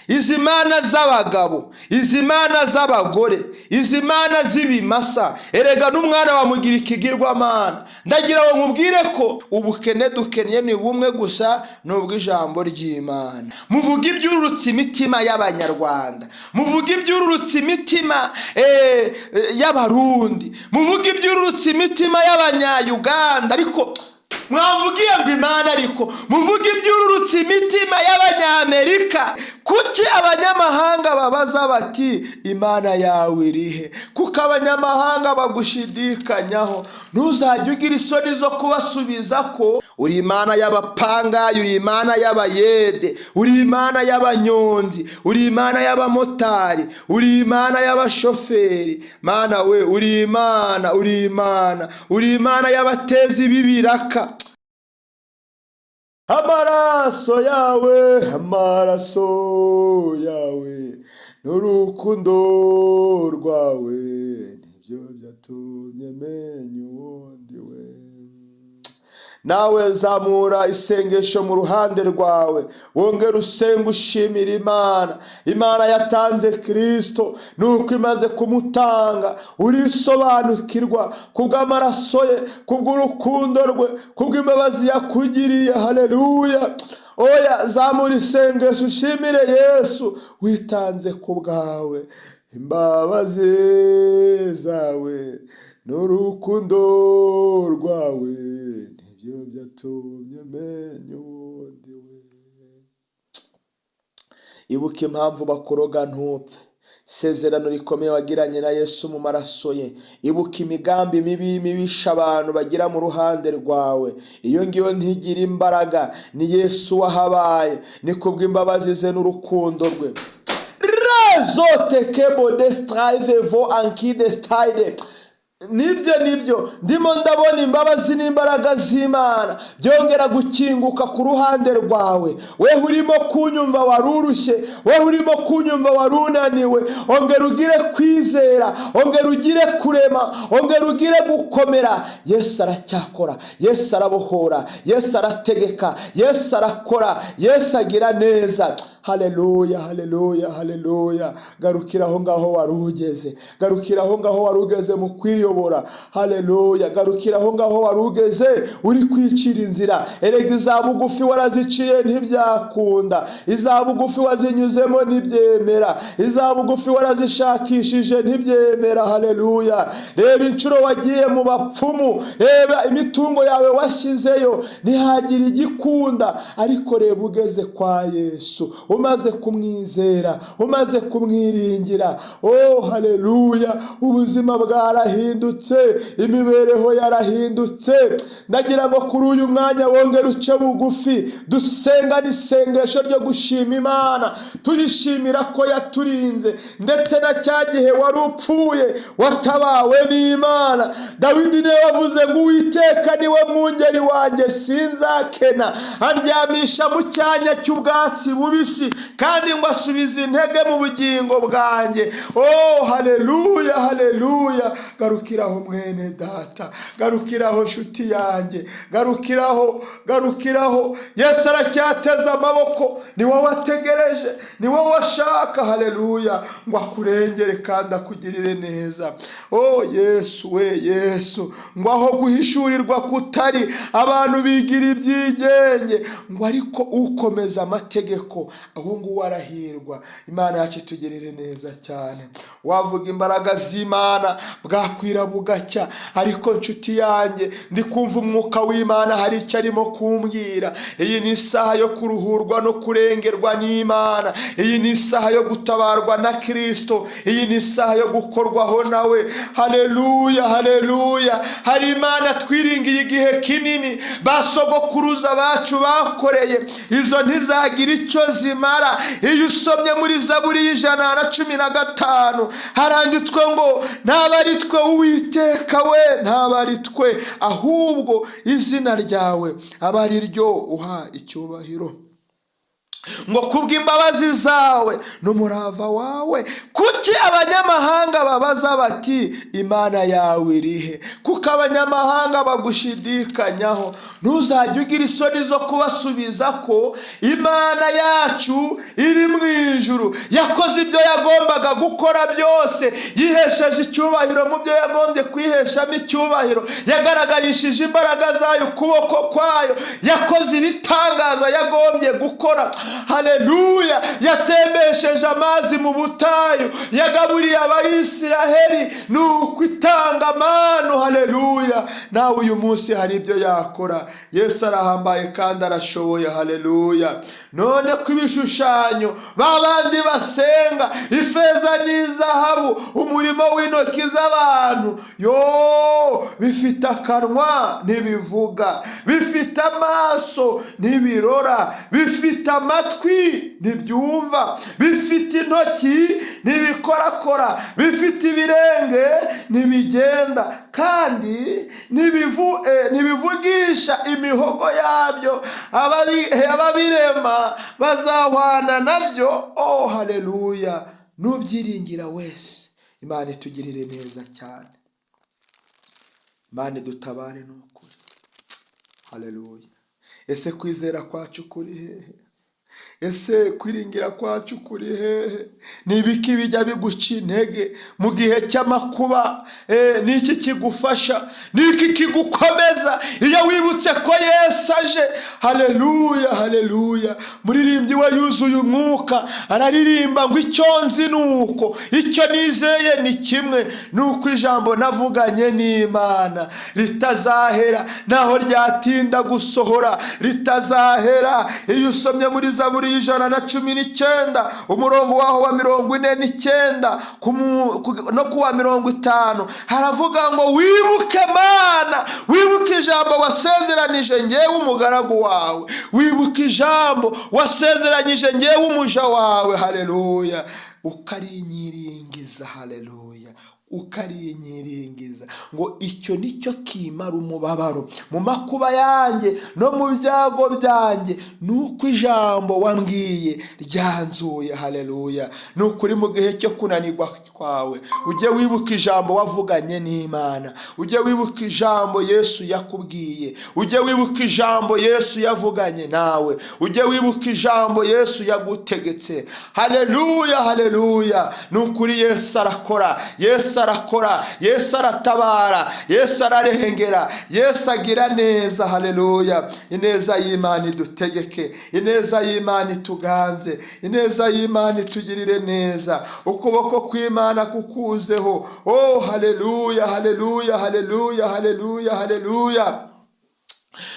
Izi mana z'abagabo, izi mana z'abagore, izi mana z'ibimasa, erega n'umwana bamugira ikigirwamana. Ndagira ngo nkubwire ko ubukene dukennye ni bumwe gusa, ni ubw'ijambo ry'Imana. Muvuga ibyururutse imitima y'Abanyarwanda, muvuga ibyururutse imitima y'Abarundi, muvuga ibyururutse imitima y'Abanyayuganda, ariko mwamvugiye ngo Imana, ariko muvuge ibyururutse imitima y'Abanyamerika. Kuki abanyamahanga babaza bati: "Imana yawe irihe?" Kuko abanyamahanga bagushidikanyaho, ntuzajye ugira isoni zo kubasubiza ko uri Imana y'abapangayi, uri Imana y'abayede, uri Imana y'abanyonzi, uri Imana y'abamotari, uri Imana y'abashoferi. Mana we, uri Imana, uri Imana, uri Imana y'abatezi b'ibiraka. Amaraso yawe, amaraso yawe n'urukundo rwawe nibyo byatumye menya uwo ndi we. Nawe zamura isengesho mu ruhande rwawe, wongere usenga ushimira Imana. Imana yatanze Kirisito, nuko imaze kumutanga urisobanukirwa kubw'amaraso ye, kubw'urukundo rwe, kubw'imbabazi yakugiriye. Haleluya! Oya, zamura isengesho ushimire Yesu witanze ku bwawe. Imbabazi zawe n'urukundo rwawe nibyo byatumye menya uwo ndi we. Ibuka impamvu bakuroga ntupfe, isezerano rikomeye wagiranye na Yesu mu maraso ye. Ibuka imigambi mibi mibisha abantu bagira mu ruhande rwawe, iyo ngiyo ntigira imbaraga. Ni Yesu wahabaye, ni kubw'imbabazi ze n'urukundo rwe. Rezote kebo destrive vo ankide style. Nibyo, nibyo, ndimo ndabona imbabazi n'imbaraga z'Imana byongera gukinguka ku ruhande rwawe. Weho urimo kunyumva wari urushye, weho urimo kunyumva wari unaniwe, ongera ugire kwizera, ongera ugire kurema, ongera ugire gukomera. Yesu aracyakora, Yesu arabohora, Yesu arategeka, Yesu arakora, Yesu agira neza. Haleluya, haleluya, haleluya! Garukira aho ngaho wari ugeze, garukira aho ngaho wari ugeze mu kwiyobora. Haleluya! Garukira aho ngaho wari ugeze uri kwicira inzira. Erega iza bugufi waraziciye ntibyakunda, iza bugufi wazinyuzemo ntibyemera, iza bugufi warazishakishije ntibyemera. Haleluya! Reba inshuro wagiye mu bapfumu, reba imitungo yawe washyizeyo ntihagire igikunda. Ariko reba ugeze kwa Yesu, umaze kumwizera, umaze kumwiringira, oh haleluya, ubuzima bwarahindutse, imibereho yarahindutse. Ndagira ngo kuri uyu mwanya wongere uce bugufi, dusenga n'isengesho ryo gushima Imana, tuyishimira ko yaturinze, ndetse na cya gihe wari upfuye watabawe n'Imana. Dawidi niwe wavuze ngo: "Uwiteka niwe mwungeri wanjye, sinzakena. Aryamisha mu cyanya cy'ubwatsi bubisi, kandi ngo asubize intege mu bugingo bwanjye." Oh haleluya, haleluya! Garukiraho mwene data, garukiraho nshuti yanjye, garukiraho, garukiraho. Yesu aracyateze amaboko, ni wowe ategereje, ni wowe ashaka. Haleluya! Ngo akurengere kandi akugirire neza. Oh Yesu we, Yesu ngo aho guhishurirwa kutari, abantu bigira ibyigenge, ngo ariko ukomeza amategeko, aho nguwo arahirwa. Imana yacu itugirire neza cyane. Wavuga imbaraga z'Imana bwakwira bugacya, ariko nshuti yanjye, ndi kumva umwuka w'Imana hari icyo arimo kumbwira. Iyi ni isaha yo kuruhurwa no kurengerwa n'Imana. Iyi ni isaha yo gutabarwa na Kirisito. Iyi ni isaha yo gukorwaho nawe. Haleluya, haleluya! Hari Imana twiringiye igihe kinini, ba sogokuruza bacu bakoreye, izo ntizagira icyo zimara. Iyo usomye muri Zaburi y'115, haranditswe ngo: "Ntaba ari twe, Uwiteka we, ntaba ari twe, ahubwo izina ryawe aba ari ryo uha icyubahiro." Ngo kubw'imbabazi zawe n'umurava wawe. Kuki abanyamahanga babaza bati: "Imana yawe irihe?" Kuko abanyamahanga bagushidikanyaho. Ntuzajye ugira isoni zo kubasubiza ko Imana yacu iri mu ijuru. Yakoze ibyo yagombaga gukora byose, yihesheje icyubahiro mu byo yagombye kwiheshamo icyubahiro, yagaragarishije imbaraga zayo, ukuboko kwayo, yakoze ibitangaza yagombye gukora. Haleluya! Yatembesheje amazi mu butayu, yagaburiye Abayisiraheli, ni uko itanga amanu. Haleluya! Nawe uyu munsi hari ibyo yakora. Yesu arahambaye kandi arashoboye. Haleluya! None ko ibishushanyo ba bandi basenga, ifeza n'izahabu, umurimo w'intoki z'abantu, yo bifite akanwa ntibivuga, bifite amaso ntibirora, bifite amatwi ntibyumva, bifite intoki ntibikorakora, bifite ibirenge ntibigenda, kandi ntibivugisha imihogo yabyo, ababirema bazahwana nabyo. Oh, haleluya! Nubyiringira wese. Imana itugirire neza cyane, Imana idutabare, ni ukuri. Haleluya! Ese kwizera kwacu kuri hehe? Ese kwiringira kwacu kuri hehe? Ni ibiki bijya biguca intege mu gihe cy'amakuba? Ni iki kigufasha? Ni iki kigukomeza iyo wibutse ko Yesu aje? Haleluya, haleluya! Muririmbyi we yuzuye umwuka, araririmba ngo: "Icyo nzi ni uko, icyo nizeye ni kimwe, ni uko ijambo navuganye n'Imana ritazahera, naho ryatinda gusohora ritazahera." Iyo usomye muri Zaburi y'119, umurongo waho wa 49 no kuwa 50, haravuga ngo: "Wibuke Mana, wibuke ijambo wasezeranije ngewe umugaragu wawe, wibuke ijambo wasezeranyije ngewe umuja wawe." Haleluya! Ukarinyiringiza. Haleluya! Ukarinyiringiza. Ngo icyo nicyo kimara umubabaro mu makuba yanjye no mu byago byanjye, ni uko ijambo wambwiye ryanzuye. Haleluya! Ni ukuri, mu gihe cyo kunanirwa kwawe, ujye wibuka ijambo wavuganye n'Imana, ujye wibuka ijambo Yesu yakubwiye, ujye wibuka ijambo Yesu yavuganye nawe, ujye wibuka ijambo Yesu yagutegetse. Haleluya, haleluya! Ni ukuri, Yesu arakora, Yesu arakora, Yesu aratabara, Yesu ararengera, Yesu agira neza. Haleluya! Ineza y'Imana idutegeke, ineza y'Imana ituganze, ineza y'Imana itugirire neza, ukuboko kw'Imana kukuzeho. Oh, haleluya, haleluya, haleluya, haleluya, haleluya!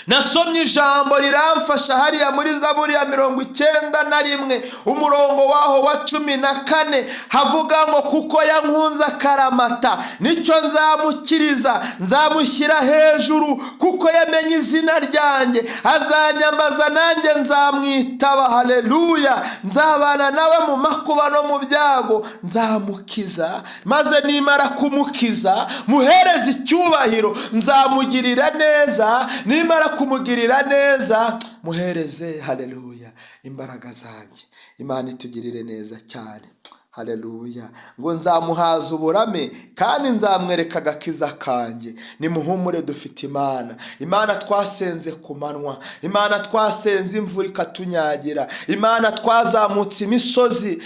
Nasomye ijambo riramfasha hariya muri Zaburi ya 91, umurongo waho wa 14, havuga ngo: "Kuko yankunze akaramata, nicyo nzamukiriza, nzamushyira hejuru kuko yamenye izina ryanjye. Azanyambaza nanjye nzamwitaba." Haleluya! "Nzabana nawe mu makuba no mu byago, nzamukiza, maze nimara kumukiza muhereze icyubahiro. Nzamugirira neza, nimara kumugirira neza muhereze, haleluya, imbaraga zanjye." Imana itugirire neza cyane. Haleluya! Ngo: "Nzamuhaza uburame kandi nzamwereka agakiza kanjye." Nimuhumure, dufite Imana. Imana twasenze ku manywa, Imana twasenze imvura ikatunyagira, Imana twazamutse imisozi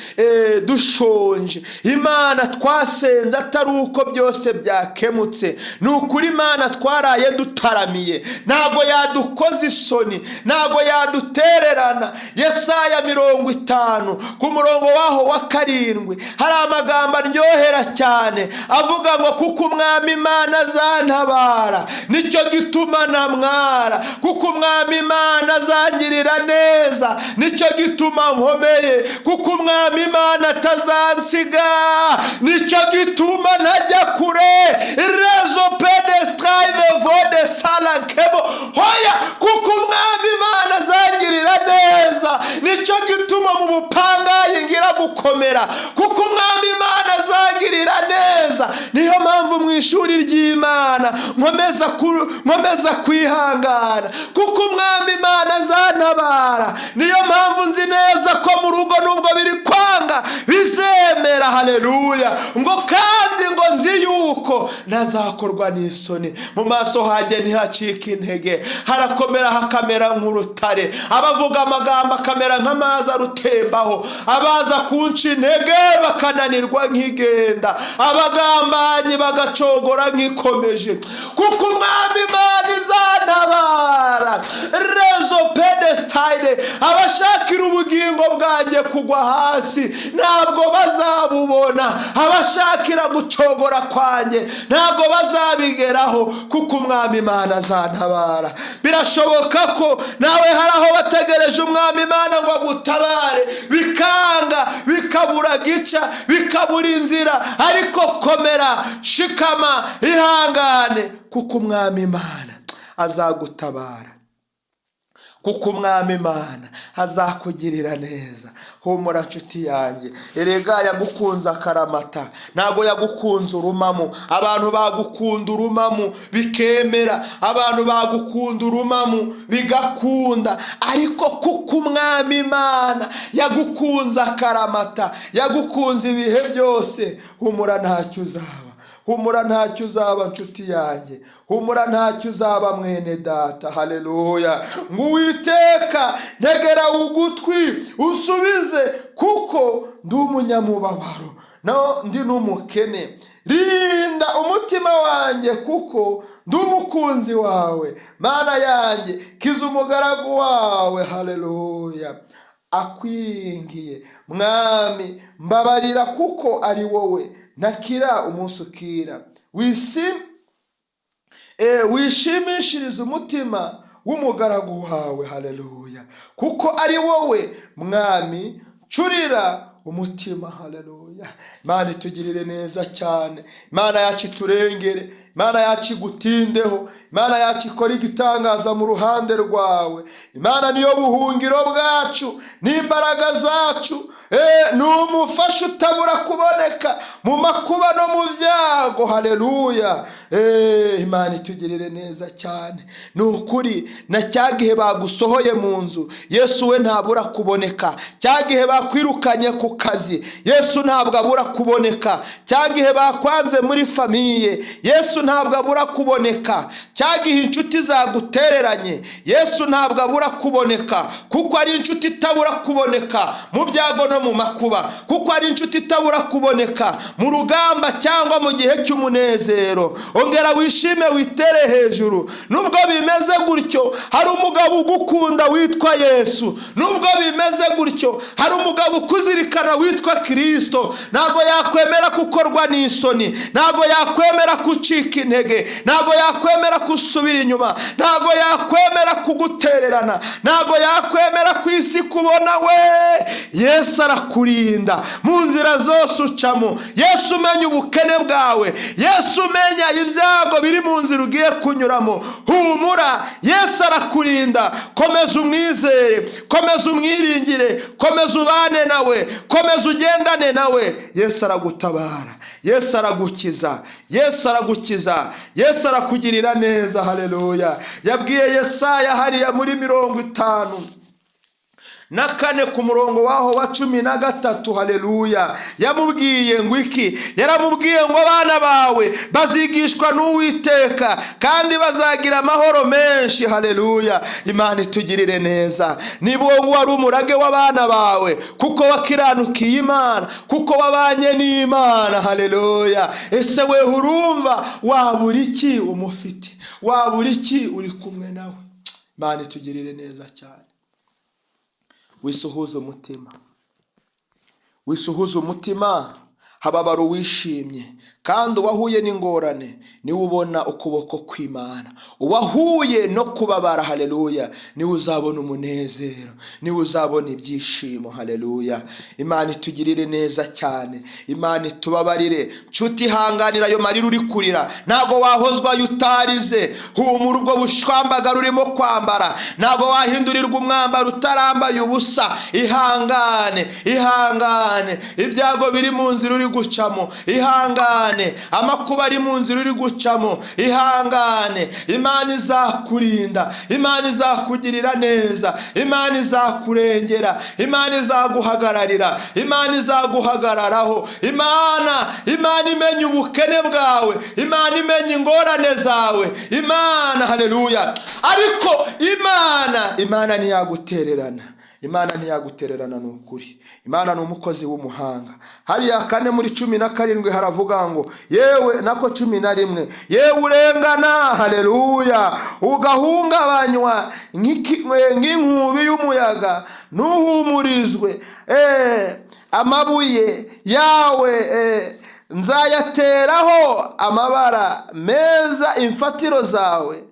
dushonje, Imana twasenze atari uko byose byakemutse. Ni ukuri, Imana twaraye dutaramiye ntabwo yadukoza isoni, ntabwo yadutererana. Yesaya 50, ku murongo waho wa 7, hari amagambo aryohera cyane avuga ngo: "Kuko Umwami Imana azantabara, nicyo gituma ntamwara. Kuko Umwami Imana azangirira neza, nicyo gituma nkomeye. Kuko Umwami Imana atazansiga, nicyo gituma ntajya kure." Rezo pedestrave vode salankebo hoya. Kuko Umwami Imana azangirira neza, nicyo gituma mu bupangayi ngira gukomera. Kuko Umwami Imana azangirira neza. neza. Niyo mpamvu mu ishuri ry'Imana nkomeza kwihangana, kuko Umwami Imana azantabara. Niyo mpamvu nzi neza ko mu rugo, nubwo biri kwanga, bizemera. Haleluya! Ngo kandi ngo nzi yuko ntazakorwa n'isoni, mu maso hanjye ntihacika intege, harakomera hakamera nk'urutare, abavuga amagambo akamera nk'amazi arutembaho, abaza kunca intege bakananirwa nk'igenda, abagambanyi bagacogora nk'ikomeje, kuko Umwami Imana izantabara. Rezo pedesitayine, abashakira ubugingo bwanjye kugwa hasi ntabwo bazabubona, abashakira gucogora kwanjye ntabwo bazabigeraho, kuko Umwami Imana azantabara. Birashoboka ko nawe hari aho bategereje Umwami Imana ngo agutabare, bikanga, bikabura gica, bikabura inzira. Ariko komera, shikama, ihangane, kuko Umwami Imana azagutabara, kuko Umwami Imana azakugirira neza. Humura, nshuti yanjye. Erega yagukunze akaramata, ntabwo yagukunze urumamu. Abantu bagukunda urumamu bikemera, abantu bagukunda urumamu bigakunda, ariko kuko Umwami Imana yagukunze akaramata, yagukunze ibihe byose. Humura, ntacyo uzaba. Humura, ntacyo uzaba, nshuti yanjye. Humura, ntacyo uzaba, mwene data. Haleluya! Ngo Uwiteka, ntegera ugutwi usubize, kuko ndi umunyamubabaro, no ndi n'umukene. Rinda umutima wanjye, kuko ndi umukunzi wawe. Mana yanjye, kiza umugaragu wawe. Haleluya! Akwiringiye, Mwami, mbabarira, kuko ari wowe ntakira umunsi ukira. Wishimishirize umutima w'umugaragu wawe. Haleluya! Kuko ari wowe, Mwami, ncurira umutima. Haleluya! Imana itugirire neza cyane, Imana yacu iturengere, Imana yacu igutindeho, Imana yacu ikora igitangaza mu ruhande rwawe. Imana niyo buhungiro bwacu n'imbaraga zacu, ni umufasha utabura kuboneka mu makuba no mu byago. Haleluya! Imana itugirire neza cyane. Ni ukuri, na cya gihe bagusohoye mu nzu, Yesu we ntabura kuboneka. Cya gihe bakwirukanye ku kazi, Yesu ntabwo abura kuboneka. Cya gihe bakwanze muri famille, Yesu ntabwo abura kuboneka. Cya gihe inshuti zagutereranye, Yesu ntabwo abura kuboneka, kuko ari inshuti itabura kuboneka mu byago no mu makuba, kuko ari inshuti itabura kuboneka mu rugamba cyangwa mu gihe cy'umunezero. Ongera wishime, witere hejuru. Nubwo bimeze gutyo, hari umugabo ugukunda witwa Yesu. Nubwo bimeze gutyo, hari umugabo ukuzirikana witwa Kirisito. Ntabwo yakwemera gukorwa n'isoni, ntabwo yakwemera gucika intege, ntabwo yakwemera gusubira inyuma, ntabwo yakwemera kugutererana, ntabwo yakwemera ku isi kubona we. Yesu arakurinda mu nzira zose ucamo. Yesu umenya ubukene bwawe, Yesu umenya ibyago biri mu nzira ugiye kunyuramo. Humura, Yesu arakurinda. Komeza umwizere, komeza umwiringire, komeza ubane nawe, komeza ugendane nawe. Yesu aragutabara, Yesu aragukiza, Yesu aragukiza, Yesu arakugirira neza. Haleluya! Yabwiye Yesaya hariya muri 54 ku murongo waho wa 13. Haleluya! Yamubwiye ngo iki? Yaramubwiye ngo abana bawe bazigishwa n'Uwiteka, kandi bazagira amahoro menshi. Haleluya! Imana itugirire neza. Niba uwo nguwo ari umurage w'abana bawe, kuko wakiranukiye Imana, kuko wabanye n'Imana. Haleluya! Ese we urumva wabura iki umufite? Wabura iki uri kumwe nawe? Imana itugirire neza cyane. Wisuhuze umutima, wisuhuze umutima. Hababara uwishimye, kandi uwahuye n'ingorane niwe ubona ukuboko kw'Imana. Uwahuye no kubabara, haleluya, niwe uzabona umunezero, niwe uzabona ibyishimo. Haleluya! Imana itugirire neza cyane, Imana itubabarire. Nshuti, hanganira ayo marira uri kurira, ntabwo wahozwa utarize. Humura, ubwo bushwambagara urimo kwambara, ntabwo wahindurirwa umwambaro utarambaye ubusa. Ihangane, ihangane. Ibyago biri mu nzira uri gucamo, ihangane. Amakuba ari mu nzira uri gucamo, ihangane. Imana izakurinda, Imana izakugirira neza, Imana izakurengera, Imana izaguhagararira, Imana izaguhagararaho. Imana imenya ubukene bwawe, Imana imenya ingorane zawe, Imana, haleluya. Ariko Imana ntiyagutererana, Imana ntiyagutererana, ni ukuri. Imana ni umukozi w'umuhanga. Hariya 4:17 haravuga ngo, yewe nako 11, yewe urengana, haleluya, ugahungabanywa nk'inkubi y'umuyaga, ntuhumurizwe. Amabuye yawe nzayateraho amabara meza, imfatiro zawe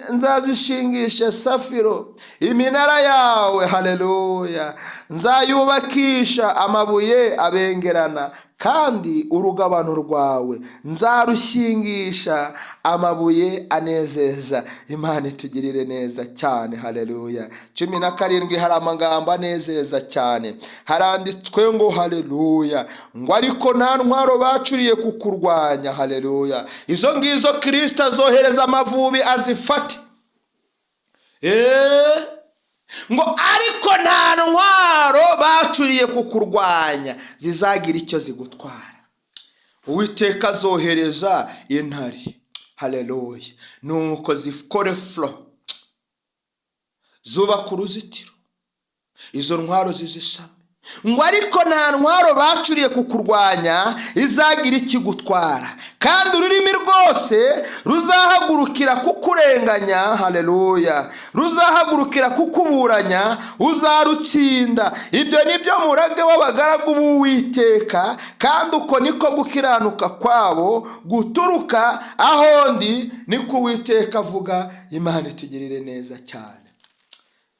nzazishingisha safiro, iminara yawe, haleluya, nzayubakisha amabuye abengerana, kandi urugabano rwawe nzarushingisha amabuye anezeza. Imana itugirire neza cyane, haleluya. 17 hari amagambo anezeza cyane, haranditswe ngo, haleluya, ngo ariko nta ntwaro bacuriye kukurwanya, haleluya. Izo ngizo Kirisita azohereza amavubi azifate. Ngo ariko nta ntwaro bacuriye kukurwanya zizagira icyo zigutwara. Uwiteka azohereza intare, haleluya, nuko zikore furo, zubaka uruzitiro, izo ntwaro zizisame. Ngo ariko nta ntwaro bacuriye kukurwanya izagira ikigutwara, kandi ururimi rwose ruzahagurukira kukurenganya, haleluya, ruzahagurukira kukuburanya, uzarutsinda. Ibyo ni byo murage w'abagaragu b'Uwiteka, kandi uko niko gukiranuka kwabo guturuka aho ndi, niko Uwiteka avuga. Imana itugirire neza cyane.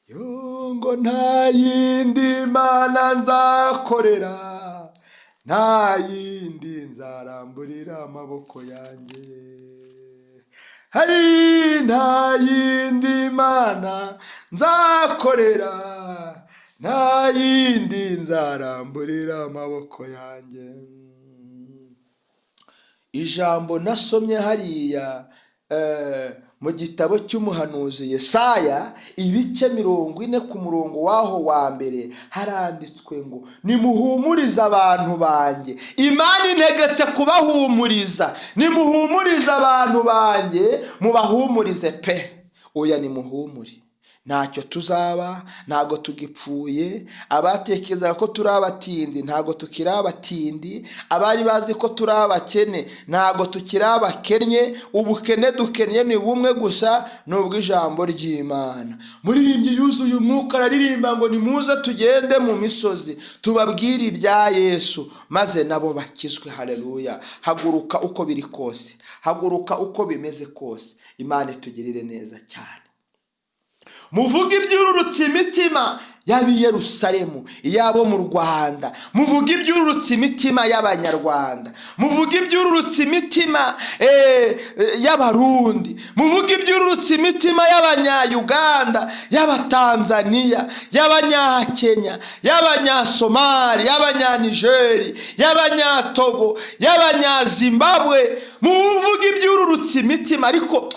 Yo, ngo nta yindi mana nzakorera, nta yindi nzaramburira amaboko yanjye. Hari nta yindi mana nzakorera, nta yindi nzaramburira amaboko yanjye. Ijambo nasomye hariya mu gitabo cy'umuhanuzi Yesaya, ibice 40, ku murongo w'aho wa mbere, haranditswe ngo: "Nimuhumurize abantu banjye." Imana integetse kubahumuriza. "Nimuhumurize abantu banjye, mubahumurize pe." Oya, nimuhumure, ntacyo tuzaba, ntabwo tugipfuye. Abatekerezaga ko turi abatindi, ntabwo tukiri abatindi. Abari bazi ko turi abakene, ntabwo tukiri abakennye. Ubukene dukennye ni bumwe gusa, ni ubw'ijambo ry'Imana. Muririmbyi yuzuye umwuka araririmba ngo: "Nimuze tugende mu misozi, tubabwire ibya Yesu, maze nabo bakizwe." Haleluya. Haguruka uko biri kose, haguruka uko bimeze kose. Imana itugirire neza cyane. Muvuge ibyururutse imitima y'ab'i Yerusalemu, iy'abo mu Rwanda. Muvuge ibyururutse imitima y'Abanyarwanda, muvuge ibyururutse imitima y'Abarundi, muvuge ibyururutse imitima y'Abanyayuganda, y'Abatanzaniya, y'Abanyakenya, y'Abanyasomali, y'Abanyanigeri, y'Abanyatogo, y'Abanyazimbabwe. Muvuge ibyururutse imitima. Ariko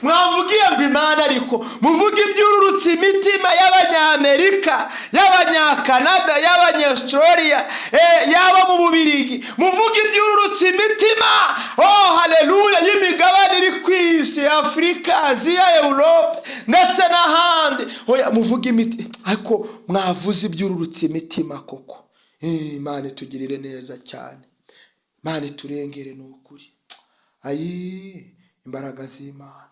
mwavugiye ngo Imana, ariko muvuge ibyururutse imitima y'Abanyamerika, y'Abanyakanada, y'Abanyaustralia, yaba mu Bubirigi. Muvuge ibyururutse imitima, oh haleluya, y'imigabane iri ku isi, Afurika, Aziya, Europe ndetse n'ahandi. Oya, muvuge imiti, ariko mwavuze ibyururutse imitima koko. Imana itugirire neza cyane, Imana iturengere, ni ukuri. Ayi, imbaraga z'Imana,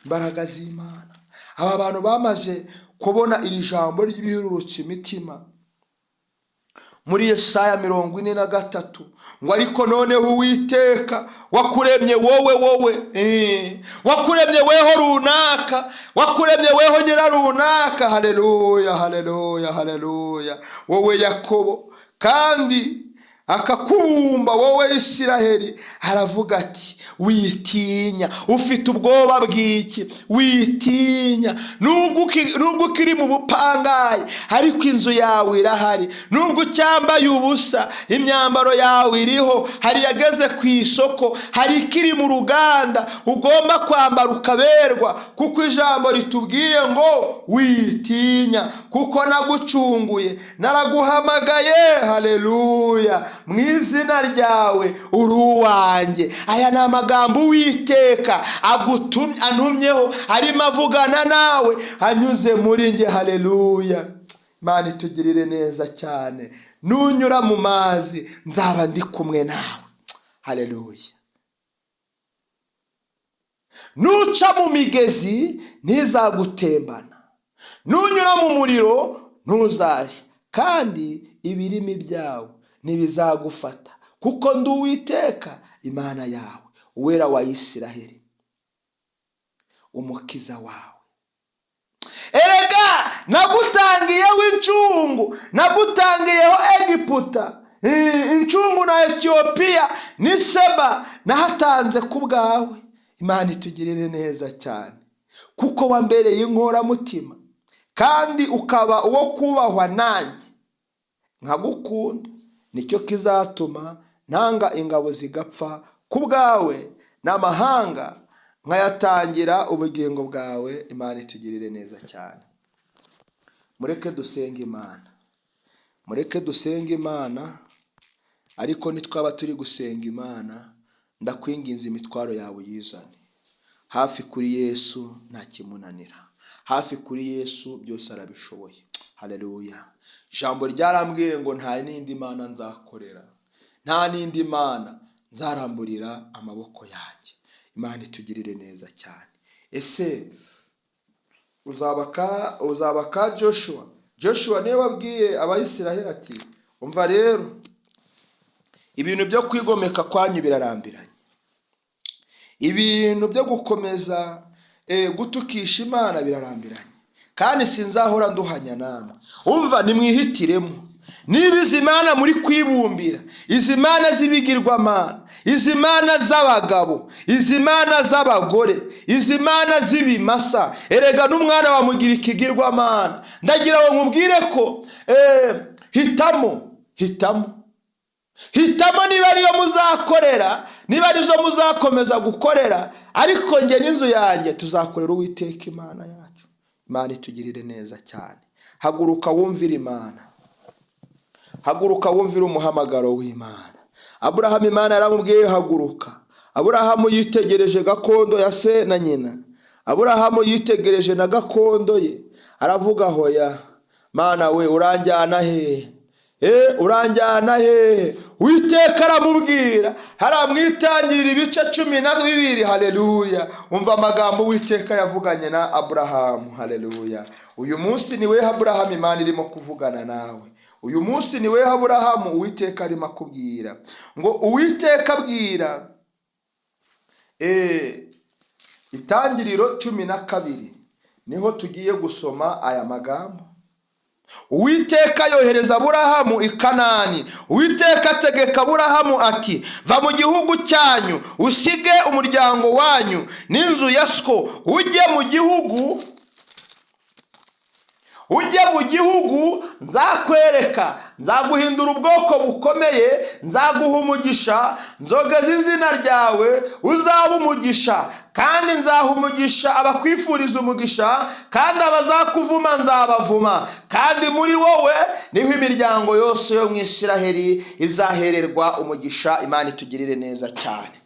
imbaraga z'Imana! Aba bantu bamaze kubona iri jambo ry'ibihururutse imitima muri Yesaya 43, ngo ariko noneho Uwiteka wakuremye wowe, wowe wakuremye weho runaka, wakuremye weho nyira runaka, haleluya, haleluya, haleluya, wowe Yakobo, kandi Akakubumba wowe Isiraheli, aravuga ati: "Witinya, ufite ubwoba bw'iki? Witinya, nubwo ukiri mu bupangayi, ariko inzu yawe irahari. Nubwo ucyambaye ubusa, imyambaro yawe iriho. Hari yageze ku isoko, hari ikiri mu ruganda ugomba kwambara ukaberwa, kuko ijambo ritubwiye ngo: 'Witinya, kuko nagucunguye, naraguhamagaye, haleluya, mu izina ryawe, uri uwanjye.'" Aya ni amagambo Uwiteka agutumye, antumyeho, arimo avugana nawe anyuze muri nge. Haleluya, Imana itugirire neza cyane. Nunyura mu mazi, nzaba ndi kumwe nawe. Haleluya. Nuca mu migezi, ntizagutembana. Nunyura mu muriro, ntuzashya, kandi ibirimi byawo ntibizagufata, kuko ndi Uwiteka Imana yawe, Uwera wa Isiraheli, Umukiza wawe. Erega nagutangiyeho incungu, nagutangiyeho Egiputa incungu, na Etiyopiya ni Seba nahatanze ku bwawe. Imana itugirire neza cyane. Kuko wambereye inkoramutima kandi ukaba uwo kubahwa, nanjye nkagukunda, nicyo kizatuma ntanga ingabo zigapfa ku bwawe, n'amahanga nkayatangira ubugingo bwawe. Imana itugirire neza cyane. Mureke dusenge Imana, mureke dusenge Imana. Ariko nitwaba turi gusenga Imana, ndakwinginze, imitwaro yawe uyizane hafi kuri Yesu. Nta kimunanira. Hafi kuri Yesu byose arabishoboye. Haleluya. Ijambo ryarambwiye ngo nta n'indi mana nzakorera, nta n'indi mana nzaramburira amaboko yanjye. Imana itugirire neza cyane. Ese uzaba ka Joshua? Joshua niwe wabwiye Abayisiraheli ati: "Umva rero, ibintu byo kwigomeka kwanyu birarambiranye, ibintu byo gukomeza gutukisha Imana birarambiranye, kandi sinzahora nduhanya namwe. Umva, nimwihitiremo niba izi mana muri kwibumbira, izi mana z'ibigirwamana, izi mana z'abagabo, izi mana z'abagore, izi mana z'ibimasa." Erega n'umwana wamugira ikigirwamana. Ndagira ngo nkubwire ko hitamo, hitamo, hitamo niba ariyo muzakorera, niba arizo muzakomeza gukorera. Ariko njye n'inzu yanjye tuzakorera Uwiteka Imana yacu. Imana itugirire neza cyane. Haguruka wumvire Imana, haguruka wumvire umuhamagaro w'Imana. Aburahamu, Imana yaramubwiye: "Haguruka." Aburahamu yitegereje gakondo ya se na nyina, Aburahamu yitegereje na gakondo ye, aravuga: "Hoya Mana we, uranjyana hehe? Uranjyana hehe?" Uwiteka aramubwira, haramwitangirira ibice 12. Haleluya. Umva amagambo Uwiteka yavuganye na Aburahamu. Haleluya. Uyu munsi ni we Aburahamu Imana irimo kuvugana nawe. Uyu munsi ni we Aburahamu Uwiteka arimo akubwira ngo Uwiteka abwira Itangiriro 12, niho tugiye gusoma aya magambo. Uwiteka yohereza Aburahamu i Kanani. Uwiteka ategeka Aburahamu ati: "Va mu gihugu cyanyu, usige umuryango wanyu n'inzu ya so, ujye mu gihugu nzakwereka. Nzaguhindura ubwoko bukomeye, nzaguha umugisha, nzogeza izina ryawe, uzaba umugisha, kandi nzaha umugisha abakwifuriza umugisha, kandi abazakuvuma nzabavuma, kandi muri wowe niho imiryango yose yo mu Isiraheli izahererwa umugisha." Imana itugirire neza cyane.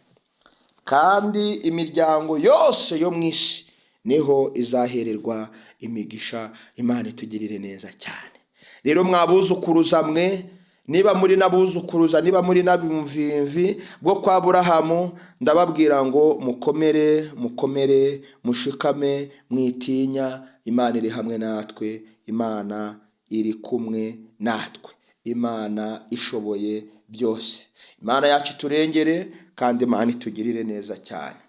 Kandi imiryango yose yo mu isi niho izahererwa imigisha. Imana itugirire neza cyane. Rero mwabuzukuruza mwe, niba muri n'abuzukuruza, niba muri n'abumvimvi bwo kwa Burahamu, ndababwira ngo mukomere, mukomere, mushikame, mwitinya. Imana iri hamwe natwe, Imana iri kumwe natwe, Imana ishoboye byose. Imana yacu iturengere, kandi Imana itugirire neza cyane.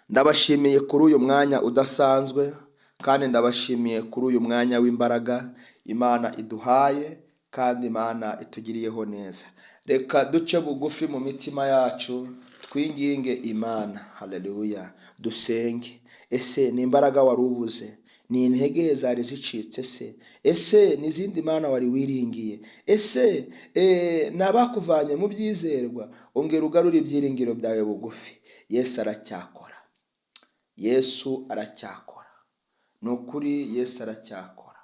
Ndabashimiye kuri uyu mwanya udasanzwe, kandi ndabashimiye kuri uyu mwanya w'imbaraga Imana iduhaye. Kandi Imana itugiriyeho neza. Reka duce bugufi mu mitima yacu, twinginge Imana. Haleluya! Dusenge. Ese ni imbaraga wari ubuze? Ni intege zari zicitse se? Ese ni izindi mana wari wiringiye? Ese ni abakuvanye mu byizerwa? Ongera ugarure ibyiringiro byawe bugufi. Yesu aracyakora, Yesu aracyakora, ni ukuri Yesu aracyakora.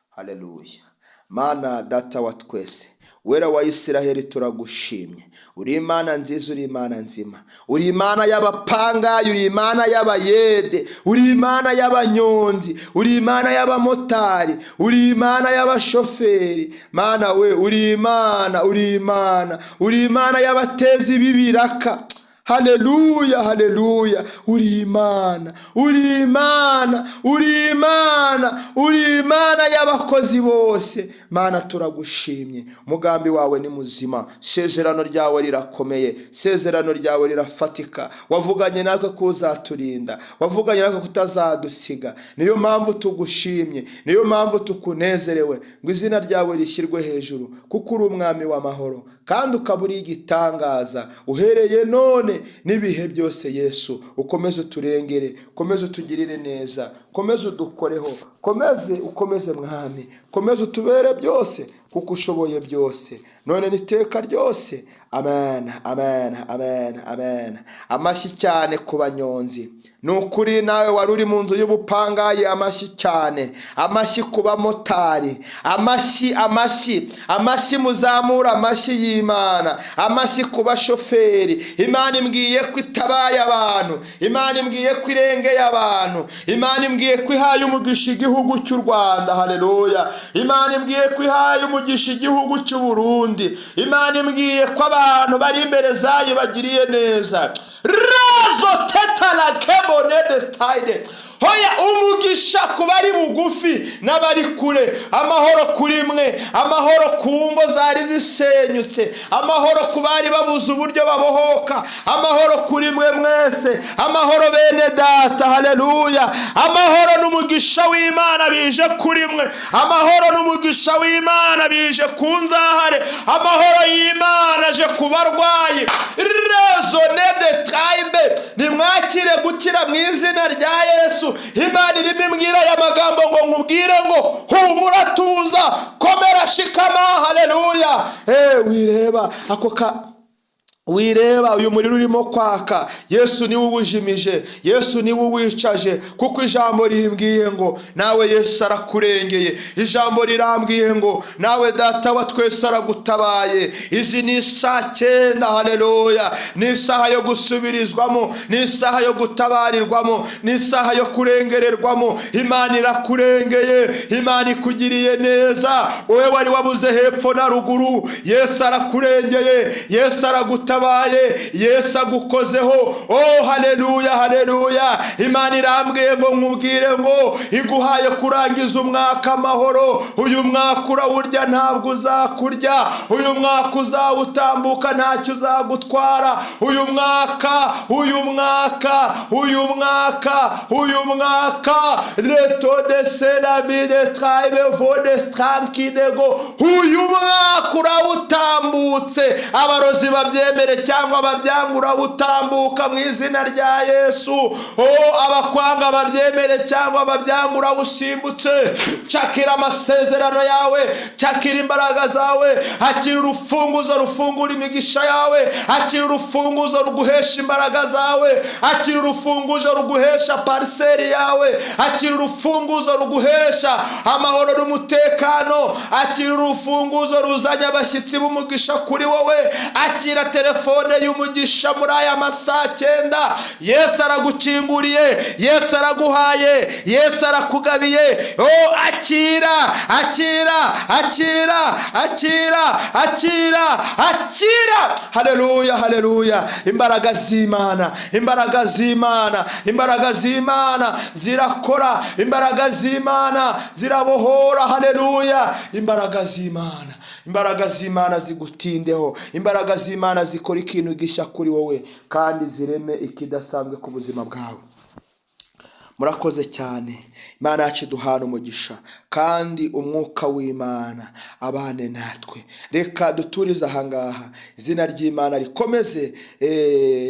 Haleluya! Mana Data wa twese, Wera wa Isiraheli, turagushimye. Uri Imana nziza, uri Imana nzima, uri Imana y'abapangayi, uri Imana y'abayede, uri Imana y'abanyonzi, uri Imana y'abamotari, uri Imana y'abashoferi. Mana we, uri Imana, uri Imana, uri Imana y'abatezi b'ibiraka. Haleluya, haleluya! Uri Imana, uri Imana, uri Imana, uri Imana y'abakozi bose. Mana, turagushimye. Umugambi wawe ni muzima, sezerano ryawe rirakomeye, sezerano ryawe rirafatika. Wavuganye natwe ko uzaturinda, wavuganye natwe ko utazadusiga. Niyo mpamvu tugushimye, niyo mpamvu tukunezerewe, ngo izina ryawe rishyirwe hejuru, kuko uri Umwami w'amahoro kandi ukaba uri igitangaza uhereye none n'ibihe byose. Yesu, ukomeze uturengere, ukomeze utugirire neza, ukomeze udukoreho, komeze, ukomeze Mwami, komeze utubere byose, kuko ushoboye byose, none n'iteka ryose. Amen, amen, amen, amen. Amashyi cyane ku banyonzi. Ni ukuri, nawe wari uri mu nzu y'ubupangayi, amashyi cyane. Amashyi ku bamotari, amashyi, amashyi, amashyi, muzamura amashyi y'Imana. Amashyi ku bashoferi. Imana imbwiye ko itabaye abantu, Imana imbwiye ko irengeye abantu, Imana imbwiye ko ihaye umugisha igihugu cy'u Rwanda. Haleluya! Imana imbwiye ko ihaye umugisha igihugu cy'u Burundi. Imana imbwiye ko abantu bari imbere zayo bagiriye neza. Razo tetara kebone desitayide. Hoya, umugisha ku bari bugufi n'abari kure. Amahoro kuri mwe, amahoro ku ngo zari zisenyutse, amahoro ku bari babuze uburyo babohoka, amahoro kuri mwe mwese, amahoro bene Data. Haleluya! Amahoro n'umugisha w'Imana bije kuri mwe, amahoro n'umugisha w'Imana bije ku nzahare, amahoro y'Imana aje ku barwayi. Rezone de trayibe, nimwakire gukira mu izina rya Yesu. Imana irimo imbwira aya magambo ngo nkubwire ngo humura, tuza, komera, shikama. Haleluya! Wireba ako ka, wireba uyu muriro urimo kwaka. Yesu niwe uwujimije, Yesu niwe uwicaje, kuko ijambo rimbwiye ngo nawe Yesu arakurengeye. Ijambo rirambwiye ngo nawe Data wa twese aragutabaye. Izi ni saa 9. Haleluya! Ni isaha yo gusubirizwamo, ni isaha yo gutabarirwamo, ni isaha yo kurengererwamo. Imana irakurengeye, Imana ikugiriye neza. Wowe wari wabuze hepfo na ruguru, Yesu arakurengeye, Yesu aragutabaye, Yesu agukozeho. Oh, haleluya, haleluya! Imana irambwiye ngo nkubwire ngo iguhaye kurangiza umwaka amahoro. Uyu mwaka urawurya, ntabwo uzakurya. Uyu mwaka uzawutambuka, ntacyo uzagutwara. Uyu mwaka, uyu mwaka, uyu mwaka, uyu mwaka, reto de selamide trayibe vode strankidego, uyu mwaka urawutambutse. Abarozi babyemere cyangwa babyanga, urawutambuka mu izina rya Yesu. Oh, abakwanga babyemere cyangwa babyanga, urawusimbutse. Cakira amasezerano yawe, cakira imbaraga zawe, akira urufunguzo rufungura imigisha yawe, akira urufunguzo ruguhesha imbaraga zawe, akira urufunguzo ruguhesha pariseri yawe, akira urufunguzo ruguhesha amahoro n'umutekano, akira urufunguzo ruzanye abashyitsi b'umugisha kuri wowe, akira telefone y'umugisha muri aya masaa 9. Yesu aragukinguriye, Yesu araguhaye, Yesu arakugabiye. Oh, akira, akira, akira, akira, akira, akira! Haleluya, haleluya! Imbaraga z'Imana, imbaraga z'Imana, imbaraga z'Imana zirakora, imbaraga z'Imana zirabohora. Haleluya! Imbaraga z'Imana, imbaraga z'Imana zigutindeho, imbaraga z'Imana zikora ikintu gishya kuri wowe kandi zireme ikidasanzwe ku buzima bwawe. Murakoze cyane. Imana yacu iduhana umugisha, kandi umwuka w'Imana abane natwe. Reka duturize ahangaha, izina ry'Imana rikomeze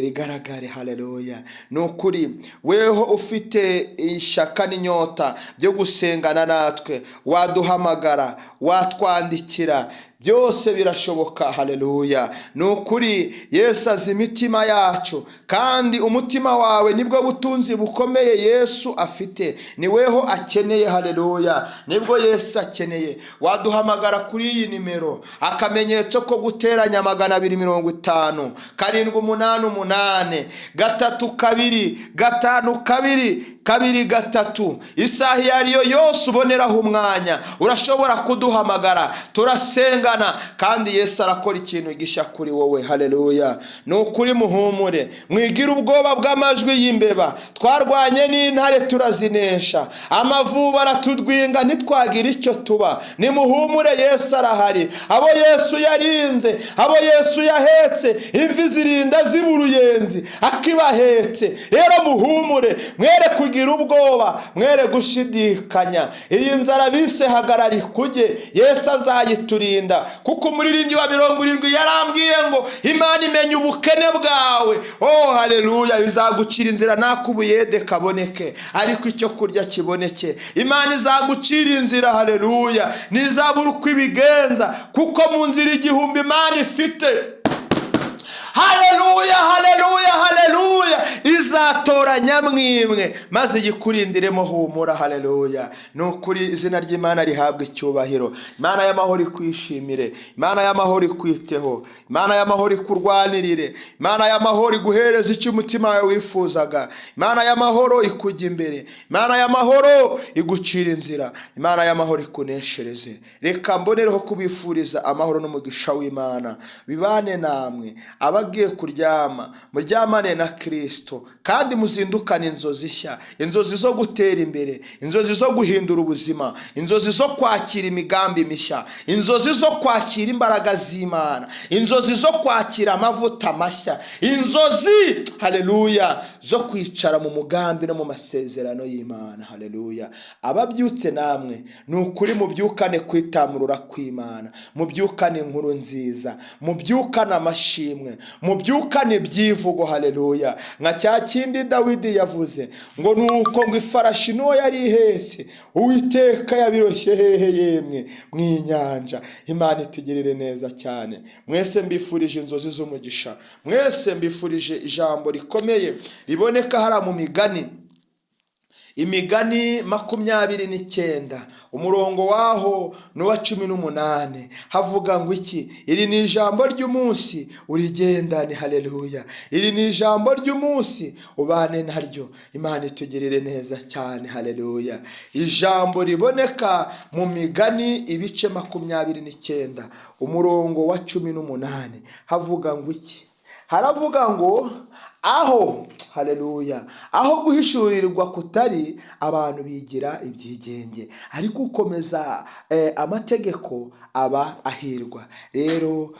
rigaragare. Haleluya! Ni ukuri, weho ufite ishyaka n'inyota byo gusengana natwe, waduhamagara, watwandikira, byose birashoboka. Haleluya! Ni ukuri, Yesu azi imitima yacu, kandi umutima wawe nibwo butunzi bukomeye Yesu afite, ni weho akeneye. Haleluya! Nibwo Yesu akeneye. Waduhamagara kuri iyi nimero, akamenyetso ko guteranya 250 788 32 52 23. Isaha iyo ariyo yose uboneraho umwanya, urashobora kuduhamagara, turasengana, kandi Yesu arakora ikintu gishya kuri wowe. Haleluya! Ni ukuri, muhumure, mwigire ubwoba bw'amajwi y'imbeba. Twarwanye n'intare turazinesha, amavubi aratudwinga ntitwagira icyo tuba. Nimuhumure, Yesu arahari. Abo Yesu yarinze, abo Yesu yahetse, imvi zirinda ziba uruyenzi akibahetse. Rero muhumure, mwere kugira ubwoba, mwere gushidikanya. Iyi nzara bise hagarara ikujye, Yesu azayiturinda, kuko umuririmbyi wa 70 yarambwiye ngo Imana imenya ubukene bwawe. Oh haleluya! Izagucira inzira n'ak'ubuyede kaboneke, ariko icyo kurya kiboneke. Imana izagucira inzira. Haleluya! Ntizabura uko ibigenza, kuko mu nzira 1000 Imana ifite, haleluya, haleluya, haleluya, izatoranya mwimwe maze igikurindiremo. Humura. Haleluya! Ni ukuri, izina ry'Imana rihabwa icyubahiro. Imana y'amahoro ikwishimire, Imana y'amahoro ikwiteho, Imana y'amahoro ikurwanirire, Imana y'amahoro iguhereze icyo umutima wawe wifuzaga, Imana y'amahoro ikujya imbere, Imana y'amahoro igucira inzira, Imana y'amahoro ikuneshereze. Reka mbonereho kubifuriza amahoro n'umugisha w'Imana bibane namwe. Abagiye kuryama, muryamane na Kirisito, kandi muzindukane inzozi nshya, inzozi zo gutera imbere, inzozi zo guhindura ubuzima, inzozi zo kwakira imigambi mishya, inzozi zo kwakira imbaraga z'Imana, inzozi zo kwakira amavuta mashya, inzozi, haleluya, zo kwicara mu mugambi no mu masezerano y'Imana. Haleluya! Ababyutse namwe, ni ukuri, mubyukane kwitamurura kw'Imana, mubyukane inkuru nziza, mubyukane amashimwe, mubyukane ibyivugo. Haleluya! Nka cya kindi Dawidi yavuze ngo nuko ngo ifarashi n'uwo yari ihetse, Uwiteka yabiroshye hehe yemwe? Mu inyanja. Imana itugirire neza cyane. Mwese mbifurije inzozi z'umugisha, mwese mbifurije ijambo rikomeye riboneka hariya mu Migani, Imigani 29, umurongo waho ni uwa 18. Havuga ngo iki? Iri ni ijambo ry'umunsi, urigendane. Haleluya! Iri ni ijambo ry'umunsi, ubane naryo. Imana itugirire neza cyane. Haleluya! Ijambo riboneka mu Migani, ibice 29, umurongo wa 18, havuga ngo iki? Haravuga ngo aho, haleluya, aho guhishurirwa kutari, abantu bigira ibyigenge, ariko ukomeza amategeko aba ahirwa. Rero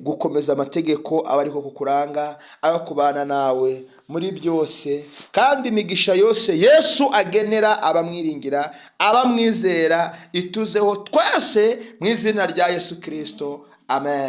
gukomeza amategeko aba ariko kukuranga, aba kubana nawe muri byose, kandi imigisha yose Yesu agenera abamwiringira, abamwizera, ituzeho twese mu izina rya Yesu Kirisito. Amen.